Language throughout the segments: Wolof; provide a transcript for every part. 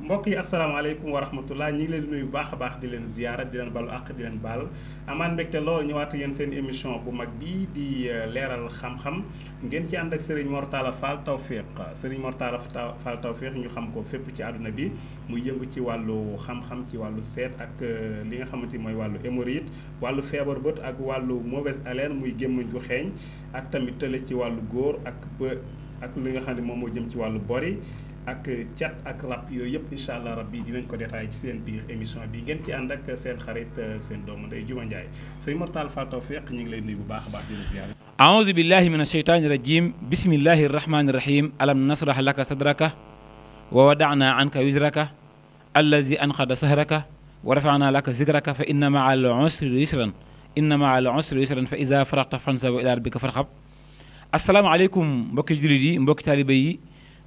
mbokk yi asalaamaaleykum wa rahmatullah ñi ngi leen di nuyu bu baax a baax di leen ziyaara di leen balu àq di leen baal amaan mbégte lool ñëwaat yéen seen émission bu mag bii di leeral xam-xam ngeen ci ànd ak Serigne Mor Talla Fall Tawfekh Serigne Mor Talla Fall Tawfekh ñu xam ko fépp ci àdduna bi muy yëngu ci wàllu xam-xam ci wàllu seet ak li nga xamante ni mooy wàllu hémorroïde wàllu feebar bët ak wàllu mauvaise haleine muy gémmiñ gu xeeñ ak tamit tële ci wàllu góor ak li nga xam ne moom moo jëm ci wàllu bori ak cat ak rab yooyu yëpp incha allah rabbi dinañ ko détaillé ci seen biir émission bi ngeen ci ànd ak seen xarit seen doomu ndey Juma Ndiaye sëñ Mor Talla Fall Tawfekh ñu ngi lay nuyu bu baax a baax di la ziyaare. aouzu billahi min asheytaani rajim bismillahi rahmani rahim alam nasrah laka sadraka wa wadana anka wizraka allazi anqada sahraka wa rafana laka zikraka fa inna maa al usri yusran inna maa al usri yusran fa iza faragta fansab ila rabbika farxab asalaamaaleykum mbokki jullit yi mbokki taaliba yi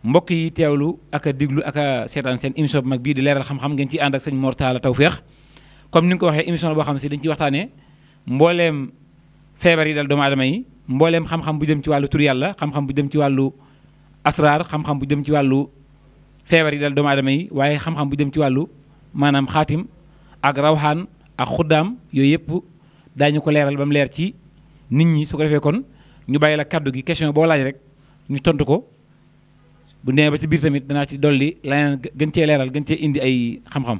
mbokk yi teewlu ak a diglu ak a seetaan seen émission bu mag bii di leeral xam-xam ngeen ciy ànd ak sëñ Mor Talla Tawfekh comme ni nga ko waxee émission la boo xam si dañ ciy waxtaanee mbooleem feebar yi dal doomu aadama yi mbooleem xam-xam bu jëm ci wàllu tur yàlla xam-xam bu jëm ci wàllu asraar xam-xam bu jëm ci wàllu feebar yi dal doomu aadama yi waaye xam-xam bu jëm ci wàllu maanaam xaatim ak rawxaan ak xuddaam yooyu yëpp daañu ko leeral ba mu leer ci nit ñi su ko defee kon ñu bàyyi la kaddu gi question boo laaj rek ñu tontu ko bu nee ba ci biir tamit danaa ci dolli leneen gën cee leeral gën cee indi ay xam-xam.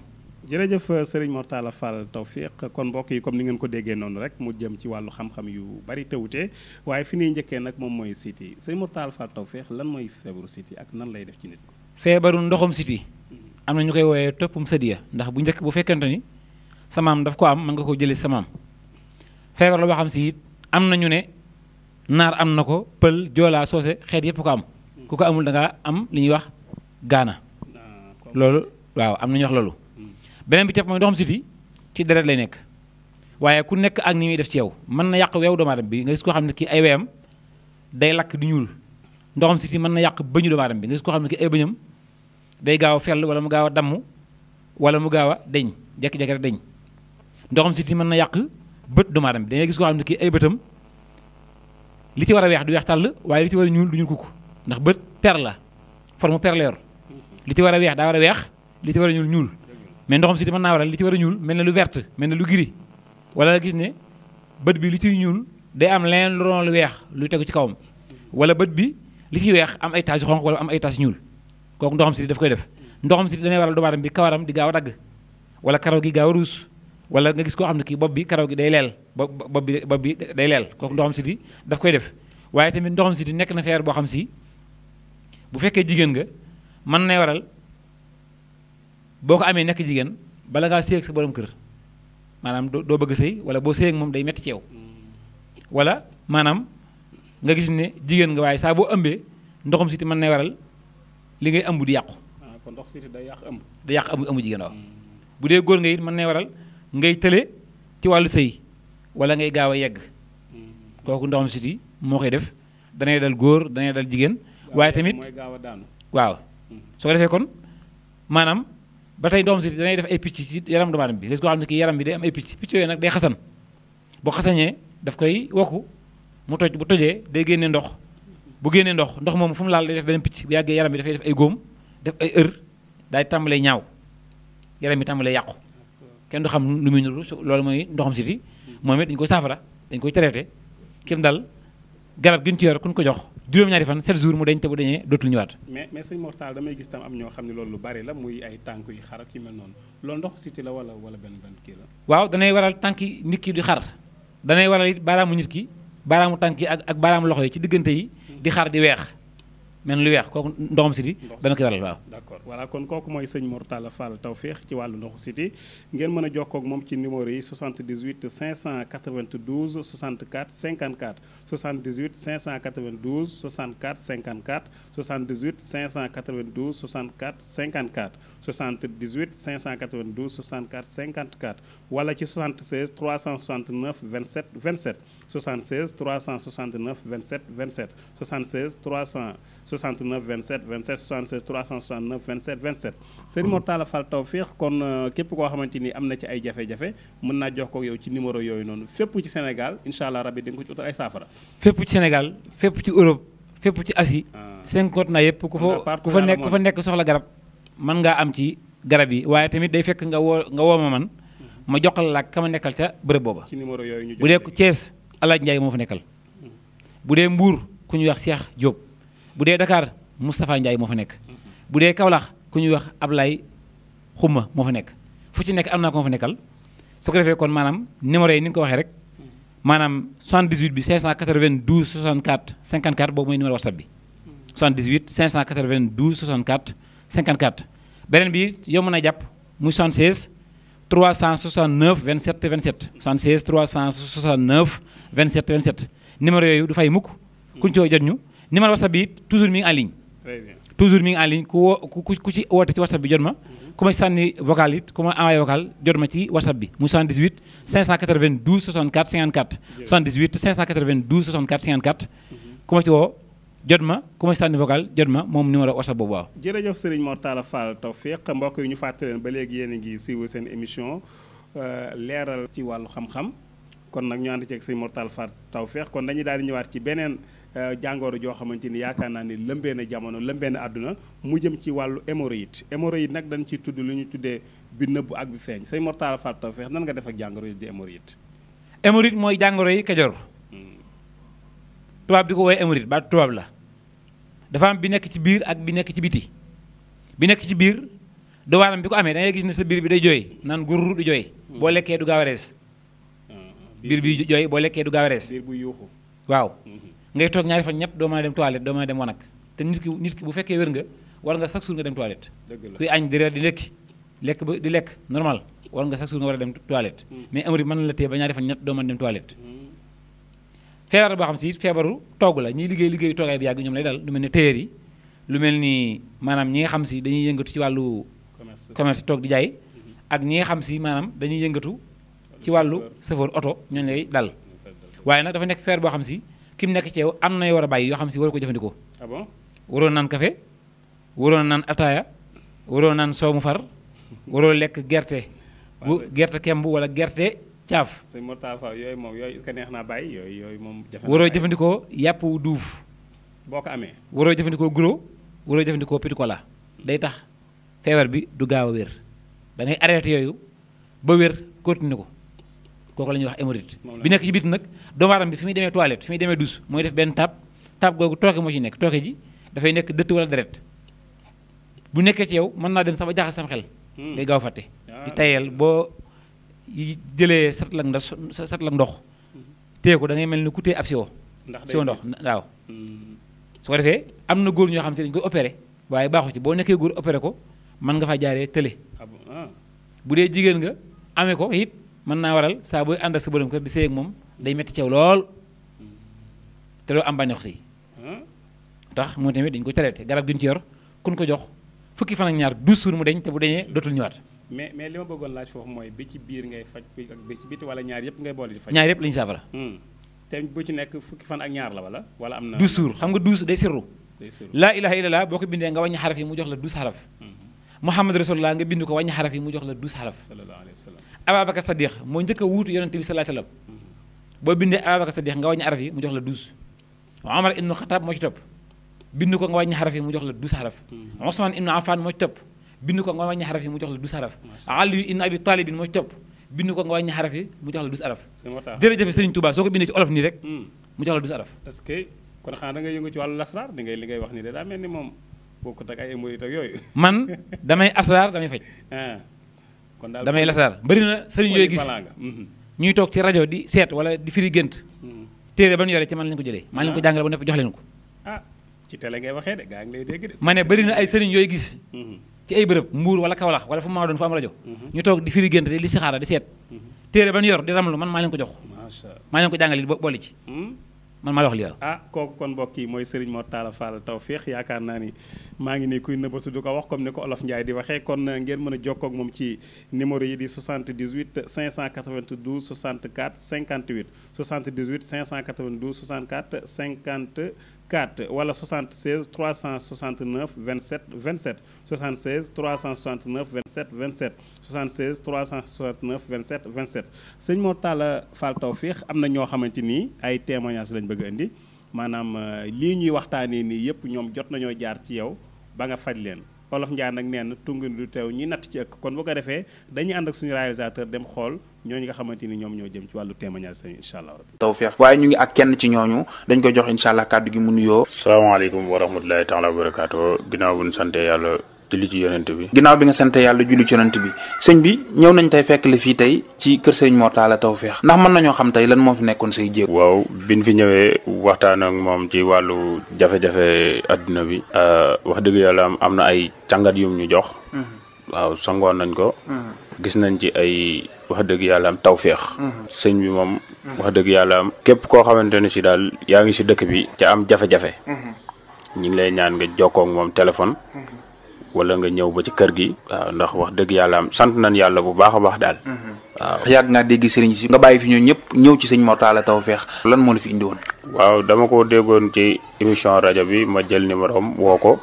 jërëjëf Serigne Mor Talla Fall Tawfekh kon mbokk yi comme ni ngeen ko déggee noonu rek mu jëm ci wàllu xam-xam yu bari tawute waaye fi ñuy njëkkee nag moom mooy siti Serigne Mor Talla Fall Tawfekh lan mooy feebaru siti ak nan lay def ci nit. feebaru ndoxum siti am na ñu koy woowee toppum sadiya ndax bu njëkk bu fekkente ni sa maam daf ko am mën nga ko jëlee sa maam feebar la boo xam si it am na ñu ne naar am na ko pël joolaa soose xeet yëpp ko am. ku ko amul da ngaa am li ñuy wax gaana loolu waaw am na ñuy wax loolu beneen bi tepp mooy ndoxam siti ci deret lay nekk waaye ku nekk ak ni muy def ci yow mën na yàq weewu doomu aadama bi nga gis koo xam ne kii ay weyam day lakk di ñuul ndoxam siti mën na yàq bëñu doomu aadama bi nga gis koo xam ne kii ay bëñam day gaaw a fell wala mu gaaw a damm wala mu gaaw a deñ jekki-jekki rek deñ ndoxam siti mën na yàq bët doomu aadama bi da ngay gis koo xam ne kii ay bëtam li ci war a weex du weex tàll waaye li ci war a ñuul du ñuul kukk ndax bët per la forme per la yor li ci war a weex daa war a weex li ci war a ñuul ñuul mais ndoxam siti mën naa waral li ci war a ñuul mel na lu verte mel na lu gris wala nga gis ne bët bi li ciy ñuul day am leneen lu ron lu weex luy tegu ci kawam wala bët bi li ciy weex am ay taches yu xonq wala am ay taches ñuul kooku ndoxam siti daf koy def ndoxam siti danay waral doomu aadama bi kawaram di gaaw a dagg wala karaw gi gaaw a ruus wala nga gis koo xam ne kii bopp bi karaw gi day leel bopp bi day leel kooku ndoxam siti daf koy def waaye tamit ndoxam siti nekk na feebar boo xam si bu fekkee jigéen nga mën nay waral boo ko amee nekk jigéen bala ngaa séy ak sa borom kër maanaam doo bëgg sëy wala boo séy ak moom day metti ci yow wala maanaam nga gis ne jigéen nga waaye saa boo ëmbee ndoxam siti mën nay waral li ngay ëmb di yàqu. kon ndox siti day yàq ëmb. day yàq ëmb jigéen waaw bu dee góor nga it mën nay waral ngay tële ci wàllu sëy wala ngay gaaw a yegg kooku ndoxam siti moo koy def danay dal góor danay dal jigéen. waaye tamit mooy gaaw a daanu. waaw soo ko defee kon maanaam ba tey ndoxam siti danay def ay picc ci yaram doomu aadama bi gis koo xam ne kii yaram bi day am ay picc yooyu nag day xasan boo xasañee daf koy wokku mu toj bu tojee day génne ndox bu génnee ndox moomu fu mu laal day def beneen picc bu yàggee yaram bi dafay def ay góom def ay daay tàmbalee ñaaw yaram bi tàmbalee yàqu kenn du xam lu muy nuru loolu mooy ndoxam siti moom it dañu koy saafara dañ koy traité kim dal garab gi ñu ci yor ku ñu ko jox juróom-ñaari fan 7 jours mu deñ te bu deñee dootul ñëwaat. mais sëñ Mor Talla damay gis tam am ñoo xam ne loolu lu bari la muy ay tànk yu xar ak yu mel noonu loolu ndox siti la wala benn kii la. waaw danay waral tànki nit ki di xar danay waral it baaraamu nit ki baaraamu tànk yi ak baaraamu loxo yi ci diggante yi di xar di weex mel lu weex kooku ndoxam siti dana koy waral waaw. d'accord voilà kon kooku mooy sëñ Mor Talla Fall Tawfekh ci wàllu ndoxu siti ngeen mën a jokkoo ak moom ci numéro yi 78 592 64 54 78 592 64 54 78 592 64 54 78 592 64 54 wala ci 76 369 27 27 76 369 27 27 76 369 27 27 76 369 27 27 Serigne Mor Talla Fall Tawfekh kon képp koo xamante ni am na ci ay jafe-jafe mën naa jox ko yow ci numéro yooyu noonu fépp ci Sénégal incha allah rabbi di nga ko ci utal ay saafara. fépp ci Sénégal fépp ci Europe fépp ci Asie. 5 continents yëpp ku fa nekk soxla garab mën ngaa am ci garab yi waaye tamit day fekk nga woo ma man ma joxal la ka ma nekkal ca bërëb booba. ci numéro yooyu ñu bu dee Thiès Alaaji Ndiaye moo fa nekkal. bu dee Mbour ku ñuy wax Cheikh Diop. bu dee Dakar Moustapha Ndiaye moo fa nekk. bu dee Kaolack ku ñuy wax Ablaye Xuma moo fa nekk fu ci nekk am naa ko ma fa nekkal su ko defee kon maanaam numéro yi ni nga ko waxee rek maanaam 78 bi 592 64 54 boobu mooy numéro WhatsApp bi 78 592 64 54 beneen bi yow mën a jàpp muy 76 369 27 27 76 369 27 27 numéro yooyu du fay mukk kuñ coo jot ñu numéro WhatsApp bi toujours mi ngi en ligne. Très bien. toujours mi ngi en ligne ku ci woote ci WhatsApp bi jot ma ku may sànni vocal it ku ma envoyé vocal jot ma ci WhatsApp bi muy 78 592 64 54 78 592 64 54 ku ma ci woo jot ma ku may sànni vocal jot ma moom numéro WhatsApp boobu waaw. jërëjëf Serigne Mor Talla Fall Tawfekh mbokk yi ñu fàttali leen ba léegi yéen a ngi suivre seen émission leeral ci wàllu xam-xam kon nag ñu ànd ceeg Serigne Mor Talla Fall Tawfekh kon dañuy daal di ñëwaat ci beneen jàngoro joo xamante ni yaakaar naa ni lëmbee na jamono lëmbee na àdduna mu jëm ci wàllu hémorroïde hémorroïde nag dañ ciy tudd lu ñu tuddee bi nëbbu ak bi feeñ Serigne Mor Talla Fall Tawfekh nan nga def ak jàngoro yi di hémorroïde. hémorroïde mooy jàngoro yi Kajoor tubaab di ko woowee hémorroïde ba tubaab la dafa am bi nekk ci biir ak bi nekk ci biti bi nekk ci biir doomu bi ko amee da ngay gis ne sa biir bi day jooy naan gurur di jooy boo lekkee du gaaw a rees biir bi jooy boo lekkee du gaaw a rees biir bu yuuxu waaw ngay toog ñaari fan ñett doo mën a dem toilette doo mën a dem wanag te nit ki bu fekkee wér nga war nga chaque jour nga dem toilette kuy añ di reer di lekk ba di lekk normal war nga chaque jour nga war a dem toilette mais hémorroïde mën na la téye ba ñaari fan ñett doo mën a dem toilette feebar boo xam si feebaru togg la ñiy liggéey toogaay bi yàgg ñoom lay dal lu mel ni téyeer yi lu mel ni maanaam ñi nga xam si dañuy yëngatu ci wàllu commerce toog di jaay ak ñi nga xam si maanaam dañuy yëngatu ci wàllu chauffeur oto ñooñu lay dal waaye nag dafa nekk feebar boo xam si ki mu nekk ci yow am na yoo war a bàyyi yoo xam si war ko jëfandikoo. ah bon waroo naan café waroo naan ataaya waroo naan soow mu far waroo lekk gerte bu gerte kemb wala gerte caaf. sëñ Mor Talla Fall yooyu moom yooyu est-ce que neex naa bàyyi yooyu moom. waroo jëfandikoo yàpp wu duuf. boo ko amee. waroo jëfandikoo guro waroo jëfandikoo petit cola day tax feebar bi du gaaw a wér da ngay arrêté yooyu ba wér continué ko. kooku la ñuy wax hémorroïde bi nekk ci biit nag doomu aadama bi fi muy demee toilette fi muy demee douche mooy def benn tab googu tooke moo ci nekk tooke ji dafay nekk dëtt wala deret bu nekkee ci yow mën naa dem sax ba jaxas sam xel day gaaw fàtte di tayel boo jëlee satlag ndox téye ko da ngay mel ni ku téye ab siwo ndox waaw su ko defee am na góor ñoo xam si dañu koy opéré waaye baaxu ci boo nekkee góor opéré ko mën nga faa jaaree tële bu dee jigéen nga amee ko it mën naa waral saa booy ànd ak sa borom kër di sëy ak moom day metti ceew lool te doo am bànneex sëy tax moo tamit dañu ko traité garab gi ñu ci yor kun ko jox fukki fan ak ñaar 12 jours mu deñ te bu deñee dootul ñëwaat. mais li ma bëggoon laaj foofu mooy bi ci biir ngay faj ak bi ci biti wala ñaar yëpp ngay boole di faj. ñaar yëpp la ñu saafara. te bu ci nekk fukki fan ak ñaar la wala am na. 12 jours xam nga 12 day sirru. laa ilaha illallah boo ko bindee nga wàññi xaraf yi mu jox la 12 xaraf. Muhammad Rasulullah nga bind ko wàññi xaraf yi mu jox la 12 xaraf. sallallahu alayhi wa sallam. Ababacar Sadiq moo njëkk a wuutu yonente bi sallallahu alayhi wa sallam boo bindee Ababacar Sadiq nga wàññi xaraf yi mu jox la 12. Omar ibnu Xataab moo ci topp bind ko nga wàññi xaraf yi mu jox la 12 xaraf. Ousmane ibnu Affan moo ci topp bind ko nga wàññi xaraf yi mu jox la 12 xaraf. Ali ibnu Abi Talib moo ci topp bind ko nga wàññi xaraf yi mu jox la 12 xaraf. jërëjëf Serigne Touba soo ko bindee ci olof nii rek mu jox la 12 xaraf. est-ce que kon xanaa da ngay yëngu ci wàllu lasraar li ngay wax nii de daa mel ni moom bokkut ak ay hémorroïde ak yooyu. man damay asraar damay faj. kon daal damay lasraar bëri na sëriñ yooyu gis ñuy toog ci rajo di seet wala di firi gént téere ba ñu yore ci man lañu ko jëlee maa leen ko jàngale ba nepp jox leen ko. ci télé ngay waxee de gaa ngi lay dégg de. ma ne bëri na ay sëriñ yooyu gis ci ay bërëb Mbuur wala Kawlax wala fu ma doon fu am rajo ñu toog di firi gént di listixaara di seet téere ba ñu yor di ramlu man maa leen ko jox maa leen ko jàngale boole ci man maa la wax li waaw. kooku kon mbokk yi mooy Serigne Mor Talla Fall Tawfekh yaakaar naa ni maa ngi nii kuy nëbbatu du ko wax comme ni ko Olof Ndiaye di waxee kon ngeen mën a jokkoo ak moom ci numéro yi di 78 592 64 58 78 592 64 54 wala 76 369 27 27 76 369 27 27 76 369 27 27 sëñ Mor Talla Fall Tawfekh am na ñoo xamante ni ay témoignages lañ bëgg a indi maanaam lii ñuy waxtaanee nii yëpp ñoom jot nañoo jaar ci yow ba nga faj leen Olof Njaay nag nee na tungu du teew ñi natt ci ëkk kon bu ko defee dañuy ànd ak suñu réalisateur dem xool ñooñu nga xamante ni ñoom ñoo jëm ci wàllu témoignage sañu incha allah rabbi tawfeex waaye ñu ngi ak kenn ci ñooñu dañ koy jox incha allah kàddu gi mu nuyoo. salaamaaleykum wa rahmatulahi taala wa barakaatu ginnaaw bu ñu sante yàlla julli ci yonent bi. ginnaaw bi nga sant yàlla julli ci yonent bi sëñ bi ñëw nañ tey fekk la fii tey ci kër Serigne Mor Talla Tawfekh ndax mën nañoo xam tey lan moo fi nekkoon say jéego. waaw biñ fi ñëwee waxtaan ak moom ci wàllu jafe-jafe adduna bi. wax dëgg yàlla am na ay càngat yum ñu jox. waaw sangoon nañ ko. gis nañ ci ay wax dëgg yàlla am tawféex. sëñ bi moom. wax dëgg yàlla am képp koo xamante ne si daal yaa ngi si dëkk bi ca am jafe-jafe. ñu ngi lay ñaan nga jokkoo ak moom téléphone. wala nga ñëw ba ci kër gi. waaw ndax wax dëgg yàlla am sant nañ yàlla bu baax a baax daal. waaw yàgg ngaa dégg sëriñ si nga bàyyi fi ñoo ñëpp ñëw ci sëñ Mor Talla Tawfekh lan moo la fi indi woon. waaw dama ko déggoon ci émission rajo bi ma jël numéro am woo ko.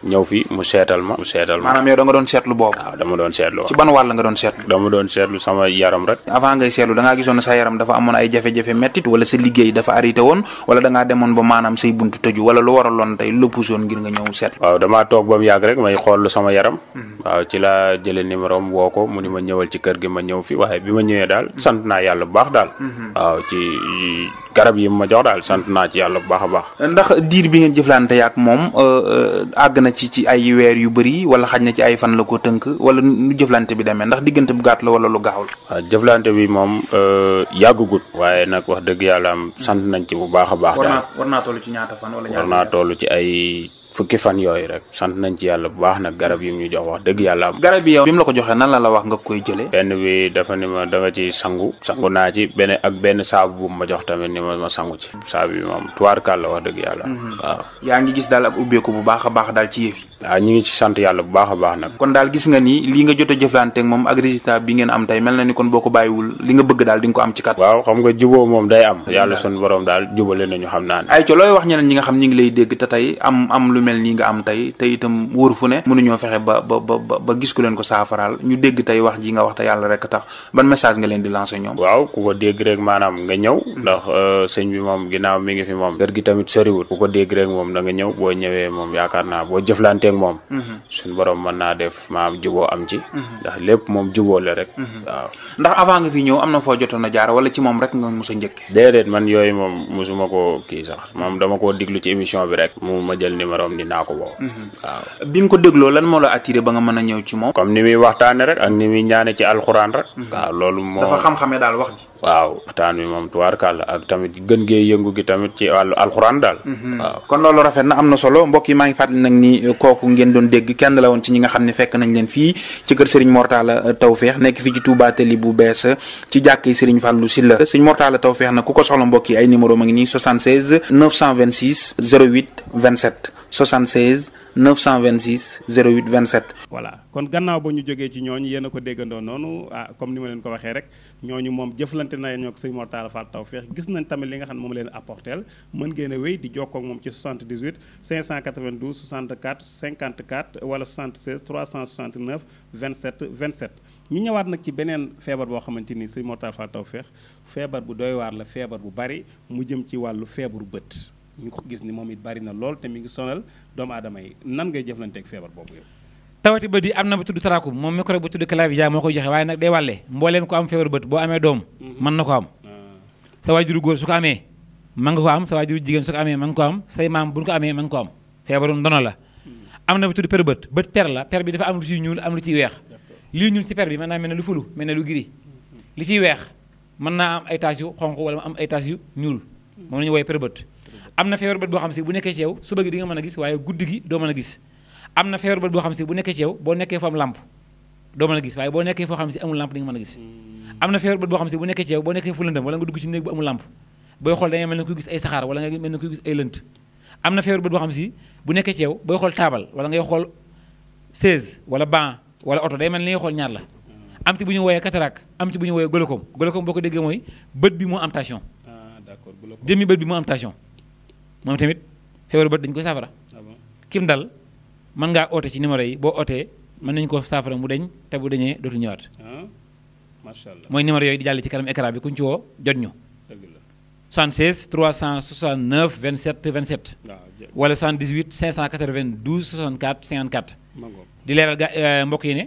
ñëw fi mu seetal ma. maanaam yow da nga doon seetlu boobu. waaw dama doon seetlu. ci ban wàll nga doon seetlu. dama doon seetlu sama yaram rek. avant ngay seetlu da ngaa gisoon ne sa yaram dafa amoon ay jafe-jafe mettit wala sa liggéey dafa arrêté woon wala da ngaa demoon ba maanaam say buntu tëju wala lu waraloon tey lu pusoon ngir nga ñëw seetlu. waaw damaa toog ba mu yàgg rek may xool sama yaram. waaw ci laa jëlee numéro am woo ko mu ni ma ñëwal ci kër gi ma ñëw fi waaye bi ma ñëwee daal sant naa yàlla bu baax daal. waaw ci garab yi ma jox daal sant naa ci yàlla bu baax a baax. ndax diir bi ngeen jëflante yaak moom àgg na ci ay weer yu bëri wala xaj na ci ay fan la ko tënk wala nu jëflante bi demee ndax diggante bu gàtt la wala lu gaawul. waaw jëflante bi moom yàggugut. waaye nag wax dëgg yàlla am sant nañ ci bu baax a baax. daal war naa toll ci ñaata fan wala war naa toll ci ay fukki fan yooyu rek sant nañ ci yàlla bu baax nag garab yi ñu jox wax dëgg yàlla am. garab yi yow bi mu la ko joxee nan la wax nga koy jëlee. benn bi dafa ni ma da nga ci sangu naa ci benn saabu bu ma jox tamit ni ma sangu ci saabu bi moom tuwaarkaal la wax dëgg yàlla. waaw yaa ngi gis daal ak ubbeeku bu baax a baax daal ci yëf yi. waaw ñu ngi ci sant yàlla bu baax a baax nag. kon daal gis nga ni lii nga jot a jëflante ak moom ak résultat bi ngeen am tey mel na ni kon boo ko bàyyiwul li nga bëgg daal di nga ko am ci kat. waaw xam nga juboo moom day am. yàlla sun borom daal jubale nañu xam naa ne. ay co looy wax ñeneen ñi nga xam ñi ngi lay dégg te tey am lu mel nii nga am tey te itam wóor fu ne mënuñoo fexe ba gis ku leen ko saafaraal ñu dégg tey wax ji nga wax te yàlla rek tax ban message nga leen di lancer ñoom. waaw ku ko dégg rek maanaam nga ñëw ndax sëñ bi moom ginnaaw mi ngi fi moom kër gi tamit soriwul ku ko dégg rek moom da nga ñëw boo ñëwee moom yaakaar naa boo jëflanteeg moom suñu borom mën naa def maam juboo am ci. ndax lépp moom juboo la rek. waaw ndax avant nga fi ñëw am na foo jotoon a jaar wala ci moom rek nga mos a njëkk. déedéet man yooyu moom mosuma ko kii sax moom dama koo diglu ci émission bi rek mu ma jël numéro am dinaa ko woo. waaw bi nga ko dégloo lan moo la attiré ba nga mën a ñëw ci moom. comme ni muy waxtaane rek ak ni muy ñaane ci alxuraan rek. waaw loolu moo dafa xam-xamee daal wax ji. waaw waxtaan wi moom tubaarkàlla ak tamit gën gee yëngu gi tamit ci wàllu alxuraan daal. waaw kon loolu rafet na am na solo mbokk yi maa ngi fàttali nag ni kooku ngeen doon dégg kenn la woon ci ñi nga xam ne fekk nañ leen fii ci kër Serigne Mor Talla Tawfekh nekk fii ci Touba Tali bu bees ci jàkk yi Serigne Fallou Sylla Serigne Mor Talla Tawfekh nag ku ko soxla mbokk yi ay numéro ma ngi nii 76 926 08 27 76 926 08 27. voilà kon gannaaw ba ñu jógee ci ñooñu yéen a ko déggandoo noonu comme ni ma leen ko waxee rek ñooñu moom jëflante nañoo ak sëñ Mor Talla Fall Tawfekh gis nañ tamit li nga xam ne moom leen apporteel mën ngeen a wéy di jokkoo ak moom ci 78 592 64 54 wala 76 369 27 27. ñu ñëwaat nag ci beneen feebar boo xamante ni sëñ Mor Talla Fall Tawfekh feebar bu doy waar la feebar bu bari mu jëm ci wàllu feebaru bët ñu ko gis ni moom it bari na lool te mi ngi sonal doomu aadama yi nan ngay jëflanteeg feebar boobu yow. tawati bët yi am na bu tudd tarakum moom microbe bu tudd clavidia moo koy joxe waaye nag day wàlle mbooleem ko am feebaru bët boo amee doom mën na ko am sa waajuru góor su ko amee mën nga ko am sa waajuru jigéen su ko amee mën nga ko am say maam bu ñu ko amee mën nga ko am feebaru ndono la am na bu tudd per bët per la per bi dafa am lu ciy ñuul am lu ciy weex lii ñuul ci per bi mën naa mel ne lu fulu mel ne lu giri li ciy weex mën naa am ay taches yu xonq wala am ay taches yu ñuul moom la ñu woowee per bët am na feebar bët boo xam si bu nekkee ci yow suba gi di nga mën a gis waaye guddi gi doo mën a gis am na feebar bët boo xam si bu nekkee ci yow boo nekkee foo am lamp doo mën a gis waaye boo nekkee foo xam si amul lamp di nga mën a gis am na feebar bët boo xam si bu nekkee ci yow boo nekkee fu lëndëm wala nga dugg ci néeg bu amul lamp booy xool da ngay mel ne kuy gis ay saxaar wala nga mel ne kuy gis ay lënt am na feebar bët boo xam si bu nekkee ci yow booy xool taabal wala ngay xool chaise wala banc wala oto day mel ni ngay xool ñaar la am ci bu ñu wooyee cataracte am ci bu ñu wooyee glaucome boo ko déggee mooy bët bi moo am tension jëmmi bët bi moo am tension moom tamit feebaru bët dañu koy saafara kim dal mën ngaa oote ci numéro yi boo ootee mën nañu ko saafara mu deñ te bu deñee dootu ñëwaat macha allah mooy numéro yooyu di jàll ci kanam écran bi ku ñu ci woo jot ñu 76 369 27 27 wala 78 592 64 54 di leeral mbokk yi ne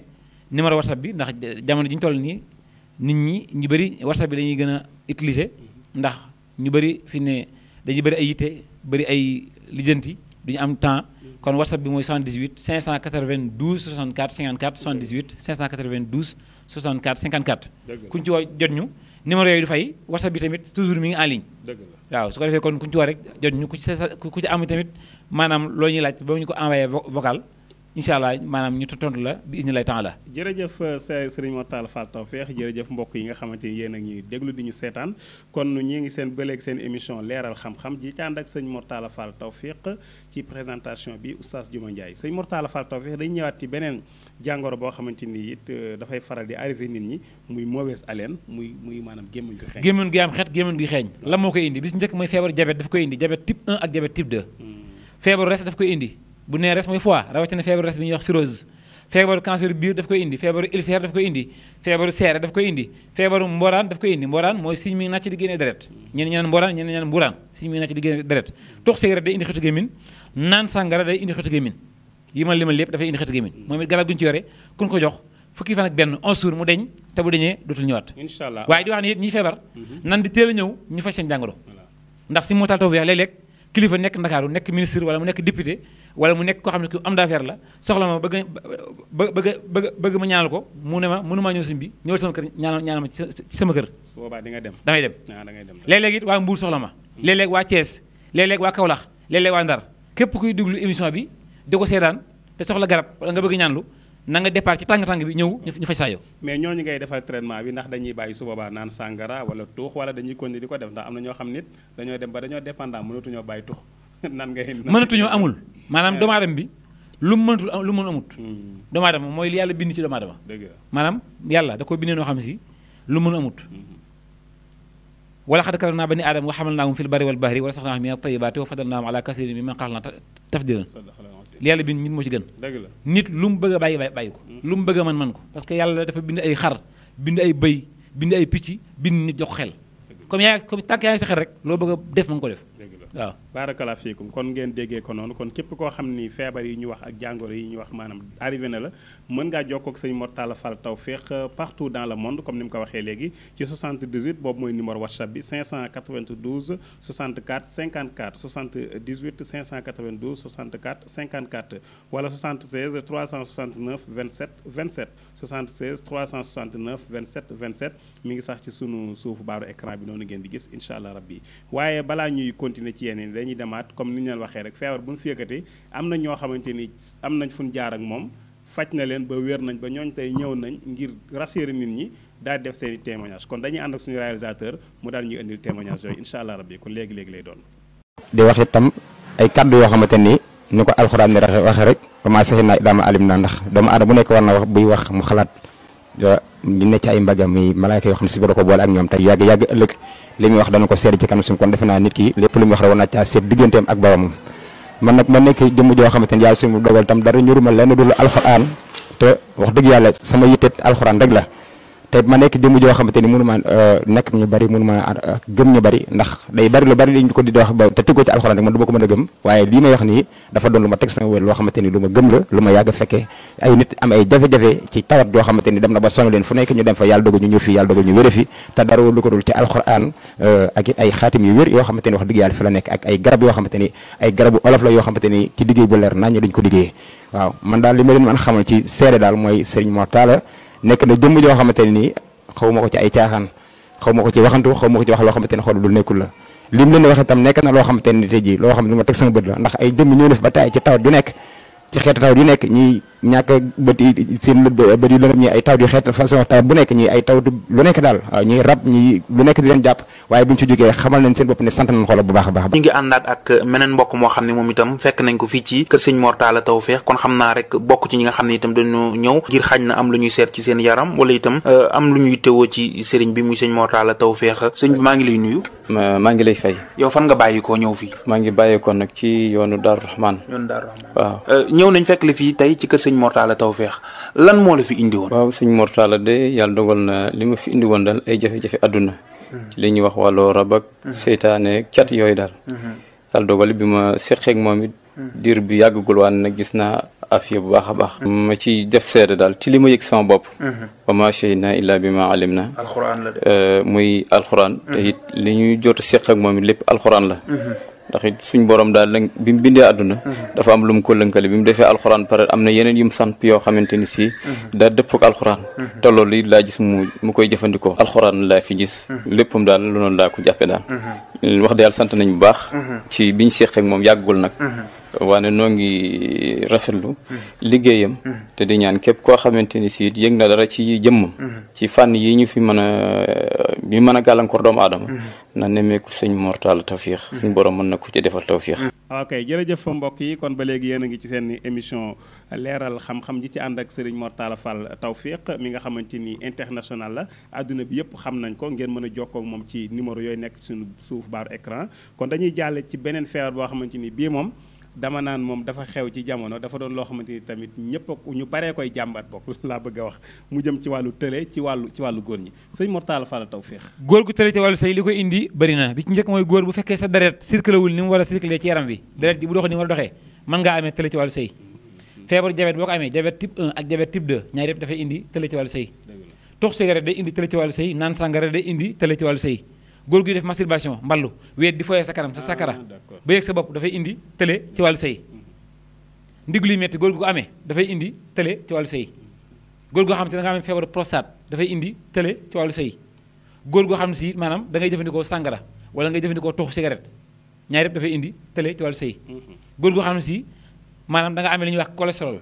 numéro WhatsApp bi ndax jamono ji ñu toll nii nit ñi ñu bëri WhatsApp bi dañuy gën a utiliser ndax ñu bëri fi ne dañuy bëri ay yitte bëri ay lijjanti duñu am temps kon WhatsApp bi mooy 78 592 64 54 78 592 64 54. kuñ ci woo jot ñu numéro yooyu du fay WhatsApp bi tamit toujours mi ngi en ligne. waaw su ko defee kon kuñ ci woo rek jot ñu ku ci am tamit maanaam loo ñuy laaj ba ñu ko envoyé vocal. incha allah maanaam ñu tontu la bi isni lay temps la jërëjëf Serigne Mor Talla Fall Tawfekh jërëjëf mbokk yi nga xamante ni yéen a ñuy déglu di ñu seetaan kon ñi ngi seen bëleeg seen émission leeral xam-xam ji ci ànd ak sëñ Mor Talla Fall Tawfekh ci présentation bi oustaz Juma Ndiaye sëñ Mor Talla Fall Tawfekh dañu ñëwaat ci beneen jàngoro boo xamante ni it dafay faral di arrivé nit ñi muy mauvaise haleine muy maanaam gémmiñ gu xeeñ gémmiñ gi am xet gémmiñ gi xeeñ la moo koy indi bis njëkk mooy feebaru diabète daf koy indi diabète type 1 ak diabète type 2 feebaru res daf koy indi bu nee res mooy foie rawatina feebaru res bi ñuy wax cirrhose feebaru cancer biir daf koy indi feebaru ulcère daf koy indi feebaru seere daf koy indi feebaru mboraan daf koy indi mboraan mooy signe mi nàcc di génnee deret ñenn ñaan mboraan ñenn ñaan mburaan signe mi nàcc di génnee deret tux cigarette day indi xetu gémmiñ naan sàngara day indi xetu gémmiñ yi ma limal lépp dafay indi xetu gémmiñ moom it garab gu ñu ci yore kun ko jox fukki fan ak benn 11 jours mu deñ te bu deñee dootul ñëwaat inshallah waaye di wax ne it ñi feebar nan di teel a ñëw ñu faj seen jàngoro ndax si Mor Talla Tawfekh léeg-léeg kilifa nekk Ndakaaru nekk ministre wala mu nekk député wala mu nekk koo xam ne ku am d'affaire la soxla ma bëgg ma ñaanal ko mu ne ma mënumaa ñëw sëñ bi ñëwal sama kër ñaanal ma ci sama kër su boobaa di nga dem damay dem da ngay dem léeg-léeg it waa Mbuur soxla ma léeg-léeg waa Thiès léeg-léeg waa Kaolack léeg-léeg waa Ndar képp kuy déglu émission bi di ko seetaan te soxla garab wala nga bëgg ñaanlu na nga départ ci tàng-tàng bi ñëw ñu fay saa yow mais ñooñu ngay defal traitement bi ndax dañuy bàyyi su boobaa naan sàngara wala tuux wala dañuy continuer di ko def ndax am na ñoo xam nit dañoo dem ba dañoo dépendant mënatuñoo bàyyi tuux nan ngay mënatuñoo amul maanaam doomu aadama bi lu mu mënatul lu mu mën amut doomu aadama mooy li yàlla bind ci doomu aadama maanaam yàlla da ko bindee noo xam si lu mën amut wala xad karamnaa banii aadama wa hamalnaahum fil barri wal bahri wa razaqnaahum mina tayyibaati wa faddalnaahum alaa kasiirin mimman xalaqnaa tafdiilan li yàlla bind nit moo ci gën nit lu mu bëgg a bàyyi ko lu mu bëgg a man ko parce que yàlla dafa bind ay xar bind ay bëy bind ay picc bind nit jox xel comme tànk yaa ngi sa xel rek loo bëgg a def ma nga ko def waaw barakalaa fiikum kon ngeen déggee ko noonu kon képp koo xam ni feebar yi ñu wax ak jàngoro yi ñu wax maanaam arrivé na la mën ngaa jokkoo ak sëñ Mor Talla Fall Tawfekh partout dans le monde comme ni mu ko waxee léegi ci 78 boobu mooy numéro WhatsApp bi 592 64 54 78 592 64 54 wala 76 369 27 27 76 369 27 27 mi ngi sax ci sunu suufu baaru écran bi noonu ngeen di gis incha allah rabbi waaye balaa ñuy continuer ci yeneen dañuy demaat comme ni ñu leen waxee rek feebar bu ñu fi yëkkatee am na ñoo xamante ni am nañ fu ñu jaar ak moom faj na leen ba wér nañ ba ñooñ tey ñëw nañ ngir rassurer nit ñi daal def seen i témoignage kon dañuy ànd ak suñu réalisateur mu daal ñuy indil témoignage yooyu incha allah rabbi kon léegi-léegi lay doon di wax itam ay kaddu yoo xamante ni ko alxuraan ni waxe rek commencé naa daama alim naa ndax doomu aadama bu nekk war na wax buy wax mu xalaat ñu ne ci ay mbagam yi malaayka yoo xam ne si boro ko boole ak ñoom tey yàgg ëllëg li muy wax dana ko seet ci kanam suñu kon defe naa nit ki lépp lu muy wax rek war naa caa seet digganteem ak boromam man nag ma nekk jëmm joo xamante ni yàlla suñu dogal tam dara ñuruma lenn dul alxuraan te wax dëgg yàlla sama yitte alxuraan rek la te ma nekk jëmm joo xamante ni mënu ma nekk ñu bari mënu ma gëm ñu bari ndax day bari lu bari dañ ko di wax ba te tëggoo ci alxuraan rek man du ma ko mën a gëm waaye lii may wax nii dafa doon lu ma teg sama wér loo xamante ni lu ma gëm la lu ma yàgg fekkee ay nit am ay jafe-jafe ci tawat yoo xamante ni dem na ba sonn leen fu nekk ñu dem fa yàlla dogal ñu ñëw fii yàlla dogal ñu wére fi te dara lu ko dul ci alxuraan ak it ay xaatim yu wér yoo xamante ni wax dëgg yàlla fi la nekk ak ay garab yoo xamante ni ay garabu olof la yoo xamante ni ci liggéey bu leer nañ duñ ko liggéey waaw man daal li ma leen mën xamal ci seede daal mooy Serigne Mor Talla nekk na jëmm joo xamante ni xaw ma ko ci ay caaxaan xaw ma ko ci waxantu xaw ma ko ci wax loo xamante ne xool dul nekkul la lim leen di wax itam nekk na loo xamante ne tey jii loo xam ne lu ma teg sama bët la ndax ay jëmm ñëw def ba taay ci tawat yu nekk ci xeetu tawat yu nekk ñi ñàkk bët yi seen bët yu lëndëm ñi ay tawat yu xeet façon tawat bu nekk ñi ay tawat lu nekk daal waaw ñi rab ñi lu nekk di leen jàpp waaye bu ñu ci jógee xamal nañ seen bopp ne sant nañ xoolal bu baax a baax. ñu ngi àndaat ak meneen mbokk moo xam ne moom itam fekk nañ ko fii ci kër sëñ Mor Talla Tawfekh kon xam naa rek bokk ci ñi nga xam ne itam dañu ñëw ngir xañ na am lu ñuy seet ci seen yaram wala itam am lu ñuy tewoo ci sëriñ bi muy sëñ Mor Talla Tawfekh sëñ bi maa ngi lay nuyu. maa ngi lay fay. yow fan nga bàyyi koo ñëw fii. maa ngi bàyyi ko nag ci yoonu Darou Rahman. waaw. ñëw nañ fekk la fii tey ci kër sëñ Mor Talla Tawfekh lan moo la fi indi woon. waaw sëñ Mor Talla de yàlla dogal na li ma fi indi woon daal ay jafe-jafe àdduna ci li ñuy wax wàllu rab ak seytaane cat yooyu daal yàlla dogal bi ma seqeek moom it diir bi yàggagul waan nag gis naa afiya bu baax a baax ma ci def seede daal ci li ma yëg sama bopp wa ma shahidna illa bi ma alim na alxuraan la de muy alxuraan te it li ñuy jot a seq ak moom it lépp alxuraan la ndax it suñ borom daal nag bi mu bindee àdduna dafa am lu mu ko lënkale bi mu defee alxuraan pare am na yeneen yu mu sant yoo xamante ni si daa dëpp ak alxuraan te loolu it laa gis mu koy jëfandikoo alxuraan laa fi gis léppam daal lu noonu laa ko jàppe daal wax dëgg yàlla sant nañ bu baax ci biñ seq ak moom yàggul nag waane noo ngi rafetlu liggéeyam te di ñaan képp koo xamante ni si yëg na dara ci jëmmam ci fànn yi ñu fi mën a gàllankoor doomu aadama na nemmeeku sëñ Mor Talla Tawfekh suñ borom mën na ko ci defal tawfiix. ok jërëjëf mbokk yi kon ba léegi yéen a ngi ci seen émission leeral xam-xam ji ci ànd ak Serigne Mor Talla Fall Tawfekh mi nga xamante ni international la adduna bi yëpp xam nañ ko ngeen mën a jokkoo ak moom ci numéro yooyu nekk suñu suuf baaru écran kon dañuy jàlle ci beneen feebar boo xamante ni bii moom dama naan moom dafa xew ci jamono dafa doon loo xamante ni tamit ñëpp ñu baree koy jàmbat bokk laa bëgg a wax mu jëm ci wàllu tële ci wàllu góor ñi sëñ Mor Talla Fall Tawfekh. góor gu tële ci wàllu sëy li ko indi bëri na bi ci njëkk mooy góor bu fekkee sa deret circulé wul ni mu war a circulé ci yaram bi deret ji bu doxee ni mu war a doxee mën ngaa amee tële ci wàllu sëy feebaru diabète boo ko amee diabète type 1 ak diabète type 2 ñaar yëpp dafay indi tële ci wàllu sëy tux cigarette day indi tële ci wàllu sëy naan sàngara day indi tële ci wàllu sëy góor gi def masturbation mballu weet di foyee sa kanam sa sakara ba yëg sa bopp dafay indi tële ci wàllu sëy ndiglu yi metti góor gu ko amee dafay indi tële ci wàllu sëy góor goo xam ne da nga amee feebaru prostate dafay indi tële ci wàllu sëy góor goo xam ne si maanaam da ngay jëfandikoo sàngara wala ngay jëfandikoo tuxu cigarette ñaar yëpp dafay indi tële ci wàllu sëy góor goo xam ne si maanaam da nga amee li ñuy wax cholestérol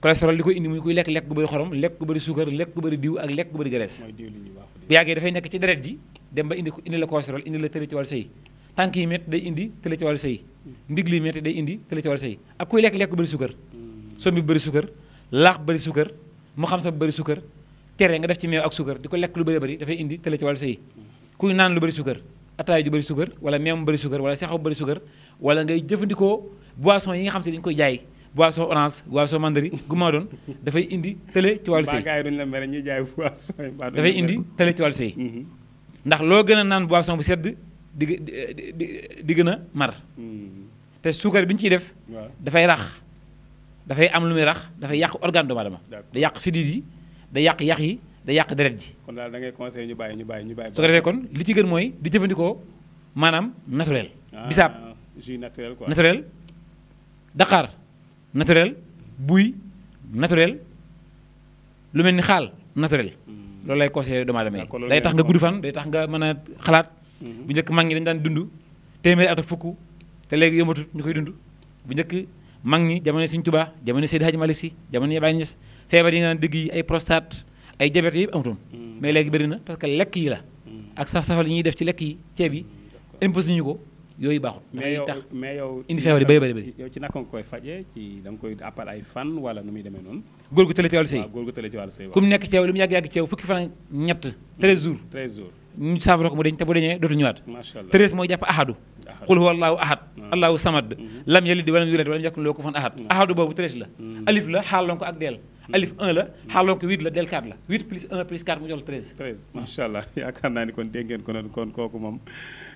cholestérol li koy indi muy kuy lekk gu bëri xorom lekk gu bëri suukar lekk gu bëri diw ak lekk gu bëri graisse bu yàggee dafay nekk ci deret ji dem ba indi la cholestérol indi la tële ci wàllu sëy tànk yi métti day indi tële ci wàllu sëy ndigli yi métti day indi tële ci wàllu sëy ak kuy lekk gu bëri suukar sombi bu bëri suukar laax bu bëri suukar mu xam sa bu bëri suukar tere nga def ci meew ak suukar di ko lekk lu bëri bëri dafay indi tële ci wàllu sëy kuy naan lu bëri suukar ataay ju bëri suukar wala meew mu bëri suukar wala sexaw bu bëri suukar wala ngay jëfandikoo boisson yi nga xam si dañu koy jaay boisson orange boisson mandarine gu ma doon dafay indi tële ci wàllu sëy dafay indi tële ci wàllu sëy ndax loo gën a naan boisson bu sedd di gën a mar te suukar bi ñu ciy def dafay rax dafay am lu muy rax dafay yàq organe doomu aadama da yàq sidit yi da yàq yax yi da yàq deret ji kon daal da ngay conseillé ñu bàyyi su ko defee kon li ci gën mooy di jëfandikoo maanaam naturel bisaab jus naturel quoi naturel daqaar naturel buy naturel lu mel ni xaal naturel loolu lay conseillé doomu aadama yi day tax nga gudd fan day tax nga mën a xalaat bu njëkk mag ñi dañu daan dund téeméeri at ak fukk te léegi yëmatut ñu koy dund bu njëkk mag ñi jamono Sëñ Tuubaa jamono Seydi Hadji Malick Sy jamono Baye Niass feebar yi nga naan dëgg yi ay prostate ay diabète yëpp amutoon mais léegi bëri na parce que lekk yi la ak saf-safal yi ñuy def ci lekk yi ceeb yi imposé ñu ko yooyu baaxul mais yow indi feebar yi bëri yow ci naka nga koy fajee ci da nga koy appal ay fan wala nu muy demee noonu góor gu tële ci wàllu sëy góor gu tële ci wàllu sëy ku mu nekk ceew lu mu yàgg-yàgg ceew fukki fan ak ñett 13 jours ñu saafara ko mu deñ te bu deñee dootu ñëwaat 13 mooy jàpp ahadu qul huwa allahu ahad allahu samad lam yalid walam yulad walam yakun lahu kufuwan ahad ahadu boobu 13 la alif la xaaloon ko ak deel alif 1 la xaaloon ko 8 la del 4 la 8 plus 1 plus 4 mu jox la 13 macha allah yaakaar naa ni kon dégg ngeen ko noonu kon kooku moom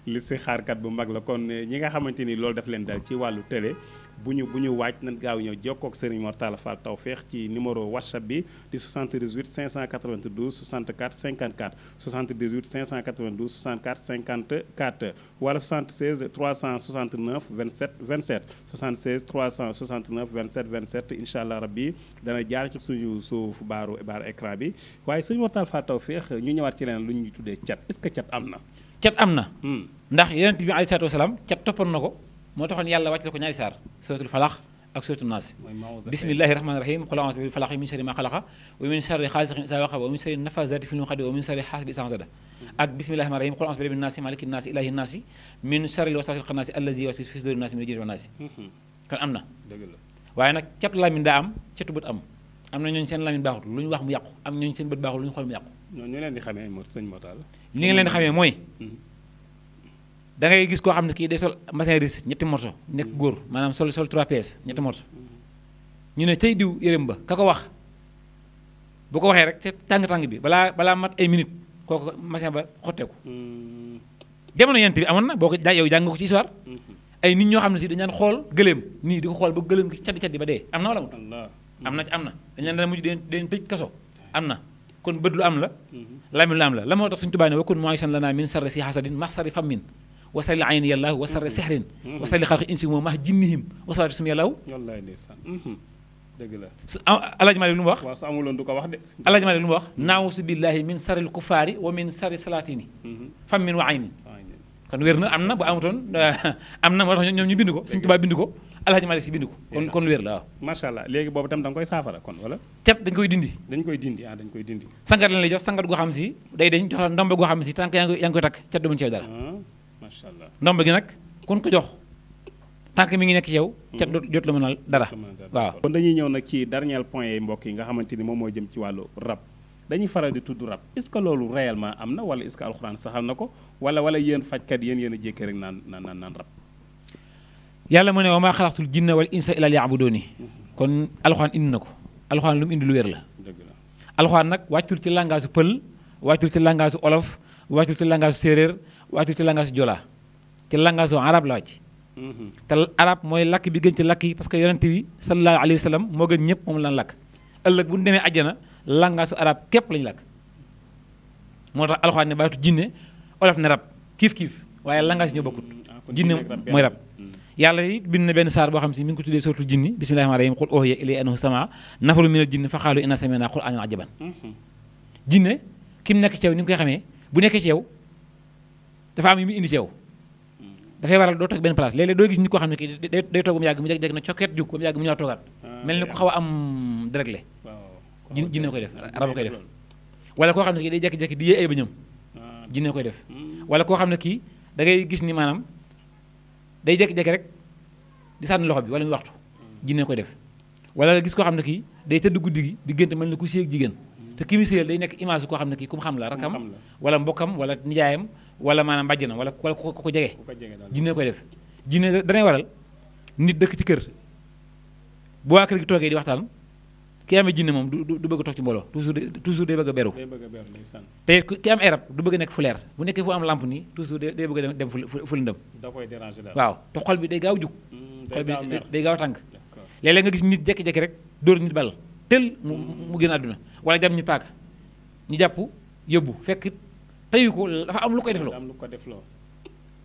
li si xaarkat bu mag la kon ñi nga xamante ni loolu daf leen dal ci wàllu télé bu ñu waaj nan gaaw ñëw jokkoo ak Serigne Mor Talla Fall Tawfekh ci numéro WhatsApp bi di 78 592 64 54 78 592 64 54 wala 76 369 27 27 76 369 27 27 incha allah rabbi dana jaar ci suñu suuf baaru écran bi waaye Serigne Mor Talla Fall Tawfekh ñu ñëwaat ci leneen lu ñuy tuddee cat est-ce que cat am na. cat am na. ndax yonent bi alayhi salaatu wasalaam cat toppoon na ko. moo taxoon yàlla wàcc la ko ñaari saar suratul falax ak suratul naas bismillahi rahmaani rahim qul a'uuzu bi falaq min sharri ma xalaqa wa min sharri xaasiqin idaa waqab wa min sharri nafasaati fil uqad wa min sharri haasidin idaa hasad ak bismillahi rahmaani rahim qul a'uuzu bi rabbin naasi malikin naasi ilaahin naasi min sharril waswaasil xannaasi allazii yuwaswisu fii suduurin naasi mina jinnati wan naasi kon am na waaye nag cat làmmiñ daa am catu bët am na ñooñu seen làmmiñ baaxut lu ñu wax mu yàqu am ñooñu seen bët baaxut lu ñu xool mu yàqu ñu leen di xamee sëñ Mor Talla li nga leen di xamee mooy da ngay gis koo xam ne kii day sol mbasin ris ñetti morso nekk góor maanaam sol 3 pièces ñetti morso ñu ne tey diw yërëm ba ka ko wax bu ko waxee rek ca tàng-tàng bi balaa mat ay minutes kooku mbasin ba xotteeku jamono yent bi amoon na boo ko yow jàng nga ko ci histoire ay nit ñoo xam ne si dañ leen xool gëléem nii di ko xool ba gëléem gi caddi ba dee am na wala amut am na dañ leen daan mujj den tëj kaso am na kon bët lu am la lami lu am la moo tax suñu Tuubaa ne wakun moisan lana min sarri si hasadin ma sarri fammin wa sarri ayni yàllaahu wa sarri sihrin wa sarri xalqi insi moom max jinnihim wa sarri sum yàllaahu dëgg la Alaaji Maalik lu mu wax waaw su amuloon du ko wax de Alaaji Maalik lu mu wax naawusu billahi min sarril kufaari wa min sarri salaatini fammin wa aynin kon wér na am na bu amutoon am na moo tax ñoom ñu bind ko suñu Tuubaa bind ko Alaaji Maalik si bind ko kon lu wér la waaw macha allah léegi boobu tam da nga koy saafara kon wala cet dañ koy dindi dañ koy dindi sangat lañ lay jox sangat goo xam si day dañ jox la ndomba goo xam si tànk yaa ngi koy takk cet du mën ci yow dara macha allah ndomba gi nag kun ko jox tànk mi ngi nekk ci yow cet jot la mënal dara waaw kon dañuy ñëw nag ci dernier point yi mbokk yi nga xamante ni moom moo jëm ci wàllu rab dañuy faral di tudd rab est-ce que loolu réellement am na wala est-ce que alxuraan saxal na ko wala yéen fajkat yéen a jékkee rek naan rab yàlla mu ne wa maa xalaqtul jinna wal insa illa liya'buduni kon alxuraan indi na ko alxuraan lu mu indi lu wér la alxuraan nag wàccul ci langage pël wàccul ci langage olof wàccul ci langage séeréer wàccul ci langage jola ci langage arab la wàcc te arab mooy lakk bi gën ci lakk yi parce que yonente bi sallallahu alayhi wa sallam moo gën ñëpp moom lan lakk ëllëg bu ñu demee àjjana langage arab képp lañu lakk moo tax alxuraan ne baatu jinne olof ne rab kiif waaye langage ñoo bokkut jinne mooy rab yàlla it bind na benn saar boo xam si mi ngi ko tuddee sootul jinni bismillahi rahmaani rahim qul uhiya ilayya annahu samaa nafaru minal jinni fa qaalu inna sami'na qur'aanan ajaban jinne ki mu nekk ci yow ni nga koy xamee bu nekkee ci yow dafa am yu mu indi ci yow dafay waral doo toog benn place léeg-léeg doo gis nit koo xam ne kii day toog ba mu yàgg mu jeg-jeg na cokkeet jug ba mu yàgg mu ñëwaat toogaat mel ni ko xaw a am déréglé jinne koy def rab koy def wala koo xam ne kii day jekki-jekki di yee ay bëñam jinne koy def wala koo xam ne kii da ngay gis ni maanaam day jékki-jékki rek di sànni loxo bi wala muy waxtu jinne koy def wala gis koo xam ne kii day tëdd guddi gi di gént mel ni ku séy ak jigéen te ki mu séyal day nekk image koo xam ne kii ku mu xam la rakam wala mbokkam wala nijaayam wala maanaam mbàjjanam wala ku ko jege jinne koy def jinne danay waral nit dëkk ci kër bu waa kër gi toogee di waxtaan ki amee jinne moom du bëgg a toog ci mbooloo toujours day bëgg a beru te ki am ay rab du bëgg a nekk fu leer bu nekkee fu am lampe nii toujours day bëgg a dem fu lëndëm waaw te xol bi day gaaw jug xol bi day gaaw tànk léeg-léeg nga gis nit jekki-jekki rek dóor nit bal tel mu génn àdduna wala jam ñu paaka ñu jàpp yóbbu fekk teyu ko dafa am lu koy defloo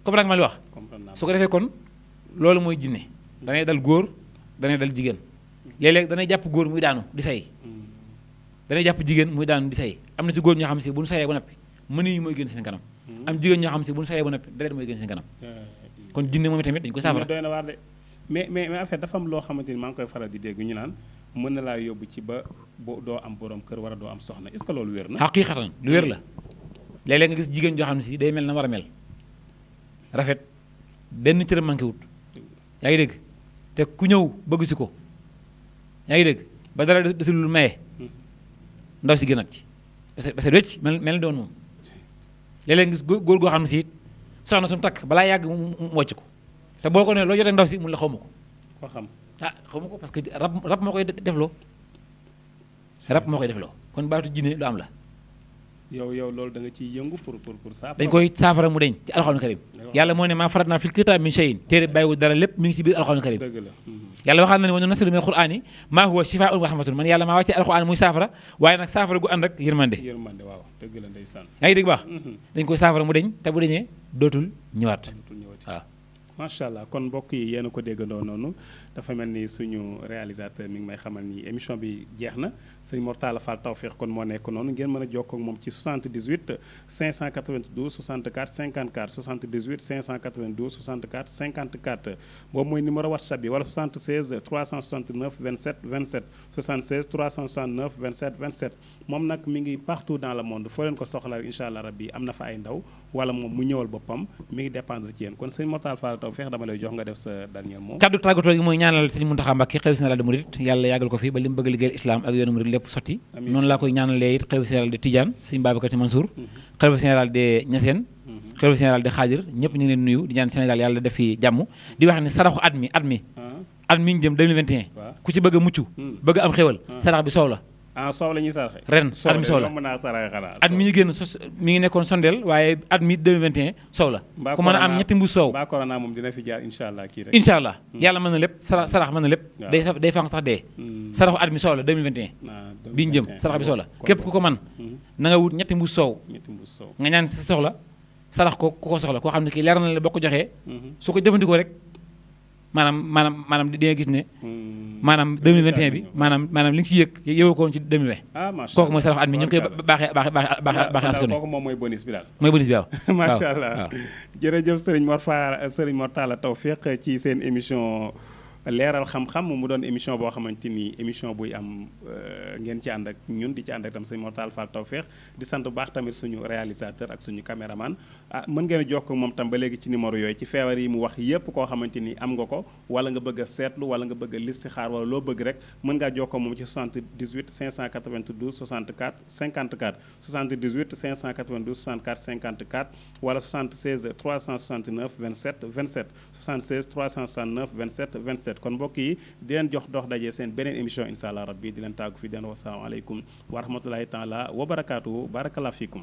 comprendre nga ma li wax su ko defee kon loolu mooy jinne danay dal góor danay dal jigéen léeg-léeg danay jàpp góor muy daanu di say danay jàpp jigéen muy daanu di say am na ci góor ñoo xam si bu ñu sayee ba noppi mënu yi mooy génn seen kanam am jigéen ñoo xam si bu ñu sayee ba noppi deret mooy génn seen kanam kon jinne moom tamit dañu ko saafara doy na waar de mais en fait dafa am loo xamante ni maa ngi koy faral di dégg ñu naan mën na laa yóbbu ci ba doo am borom kër wala doo am soxna est-ce que loolu wér na xaqiiqatan lu wér la léeg-léeg nga gis jigéen joo xam ne si day mel na war a mel rafet benn cëram manqué wut yaa ngi dégg te ku ñëw bëgg si ko yaa ngi dégg ba dara desul lu maye ndaw si gënaat ci parce que wecc mel ni doon moom léeg-léeg gis góor goo xam ne si it soxna sumu takk balaa yàgg mu wàcc ko te boo ko ne loo jotee ndaw si mun la xaw ma ko ko xam xaw ma ko parce que rab moo koy defloo kon baatu jinne lu am la yow loolu da nga ciy yëngu pour saafara dañ koy saafara mu deñ ci alxuraan karim yàlla moo ne maa farat naa fil kitaab min shay'in téere bàyyiwu dara lépp mi ngi ci biir alxuraan karim yàlla waxaat na ne wa nunazzilu mina al-qur'aani maa huwa shifaa'un wa rahmatun man yàlla maa wàccee alxuraan muy saafara waaye nag saafara gu ànd ak yërmande waaw dëgg la ndeysaan yaa ngi dégg baax dañ koy saafara mu deñ te bu deñee dootul ñëwaat waaw macha allah kon mbokk yi yéen a ko déggandoo noonu dafa mel ni suñu réalisateur mi ngi may xamal ni émission bi jeex na sëñ Mor Talla Fall Tawfekh kon moo nekk noonu ngeen mën a jokkoo ak moom ci 78 592 64 54 78 592 64 54 boobu mooy numéro WhatsApp bi wala 76 369 27 27 76 369 27 27 moom nag mi ngi partout dans le monde foo leen ko soxla incha allah rabbi am na fa ay ndaw wala moom mu ñëwal boppam mi ngi dépendre ci yéen kon sëñ Mor Talla Fall Tawfekh dama lay jox nga def sa dernier mot. kaddu tàggatoo gi mooy ñaanal sëñ Mountakha Mbacké xalifa général des mourides yàlla yàggal ko fi ba li mu bëgg liggéeyal islam ak yoonu murid lépp sotti noonu laa koy ñaanalee it xalifa général de Tidiane sëñ Babacar Sy Mansour xalifa général de Niassène xalifa général de Khadir ñëpp ñu ngi leen nuyu di ñaan Sénégal yàlla def fi jàmm di wax ne saraxu at mi ñu jëm 2021 ku ci bëgg a mucc bëgg a am xéwal sarax bi soow la ah soow la ñuy saraxe. ren at mi soow la mën naa saraxe xanaa. at mi ñu génn mi ngi nekkoon sondeel waaye at mi 2021 soow la. ku mën a am ñetti mbuus soow. mbaa corona moom dina fi jaar incha allah kii rek. incha allah yàlla mën na lépp sarax mën na lépp. day fang sax dee. saraxu at mi soow la 2021. bi ñu jëm sarax bi soow la képp ku ko man na nga wut ñetti mbuus soow. nga ñaan sa soxla sarax ko ku ko soxla koo xam ne kii leer na la boo ko joxee. su ko jëfandikoo rek maanaam di nga gis ne. maanaam 2021 bi maanaam li nga ci yëg yëwoo ko woon ci 2020. ah macha allah kooku mooy saraxu at mi ñu ngi koy baaxee askan wi. kooku moom mooy bonus bi daal. mooy bonus bi waaw. macha allah jërëjëf Serigne Mor Talla Tawfekh ci seen émission leeral xam-xam mu doon émission boo xamante ni émission buy am ngeen ci ànd ak ñun di ci ànd ak tam Serigne Mor Talla Fall Tawfekh di sant bu baax tamit suñu réalisateur ak suñu caméraman mën ngeen a jokkoo moom tam ba léegi ci numéro yooyu ci feebar yi mu wax yépp koo xamante ni am nga ko wala nga bëgg a seetlu wala nga bëgg a listixaar wala loo bëgg rek mën ngaa jokkoo moom ci 78 592 64 54 78 592 64 54 wala 76 369 27 27 76 369 27 27 kon mbokk yi di leen jox dox daje seen beneen émission incha allah rabbi di leen tàggu fi di leen wasalaamaaleykum wa rahmatulahi taala wa barakaatuhu barakallahu fiikum